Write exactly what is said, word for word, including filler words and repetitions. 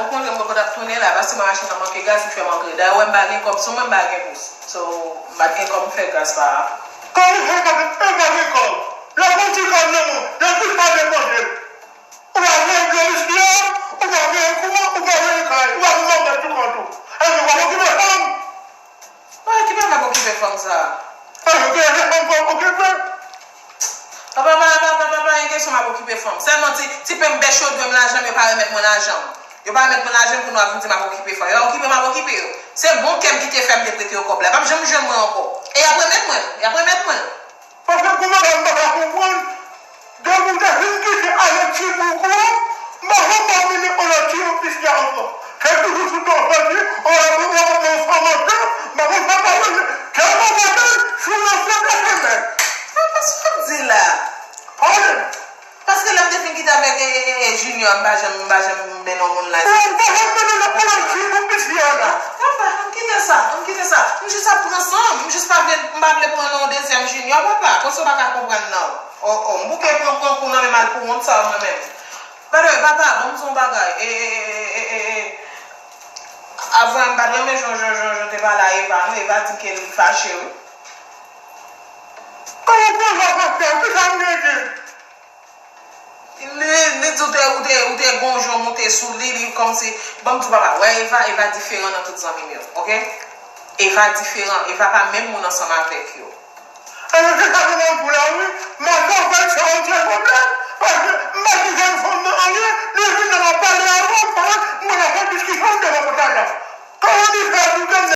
Ou konn mwen konn ap tounen la, paske machin nan manke gaz, li fè m antre. Dayè, ou wè m pa gen kòb sou mwen, m pa gen bous. So, m pa t gen kòb m fè gaz pa a. Kòman ou fè pa gen kòb? Lè gon ti kòb nan men w, lè tout pa depanse. Ou pa voye dlo rivyè, ou pa voye kouran, ou pa voye kay, ou pa voye manman tou kont ou. Èske w ap okipe fanm? Mwen ki pa m ap okipe fanm sa a? Èske w ap okipe fanm? Papa, papa, papa, papa, pa gen kesyon m ap okipe fanm. Sèlman ti, ti pen m bèch yo dwe m lajan m, yo pa remèt mwen lajan m. Yo pa remèt mwen lajan m pou nou ap vin di m ap okipe fanm. Yo okipe m ap okipe yo. Se bon kè m ki te fè m te prete yo kòb la. Y ap janm jwenn mwen ankò. E y ap remèt mwen l. Y ap remèt mwen l. Paske pou mwen menm m pa ka konprann. Depi w te fin kite avèk ti boug ou an, m pa janm wè w mennen yon lòt ti ofisye ankò. Se toujou sou do ofisye, ou wè, ou wè, ou wè, ou wè, ou wè, m pa konn sa k pase. Kè m ap gade, sou yon sèl semèn. Papa, sa w ap di la? Pale. Paske lè m te fin kite avèk, e, e, e, e, Junior, m pa janm, m pa janm mennen yon moun la. Ou pa janm mennen yon moun la, ti ofisye a la. Papa, ann kite sa, ann kite sa. M jis ap pran san m, m jis pa vle, m pa vle pran nan yon dezyèm Junior, papa. Konsa w pa ka konprann, non. O, o, m bouke pran, pran kou nan men m al pou wont sa yo mwen menm. By the way, papa, ban m di w yon bagay. E, e, e, e, e, e. Avan, m pa t renmen jan, jan, jan, jan te pale a Eva, non. Eva di ke li fache, wi. Kòman pou Eva fache? Kisa m te di? Li, li di w te, ou te, ou te gon jan w monte sou li, li kòmsi, ban m di w, papa, wè Eva, Eva diferan nan tout zanmi m yo, oke? Eva diferan, Eva pa menm moun ansanm avèk yo. Alò, se sa ke m ap di w la, wi. Madan, fè sa yon sèl pwoblèm, paske m pa di jèn fanm nan anyen, li vin nan m ap pale avè w, mwen, mwen ap fè diskisyon devan kòtay la. Kòman li fè pou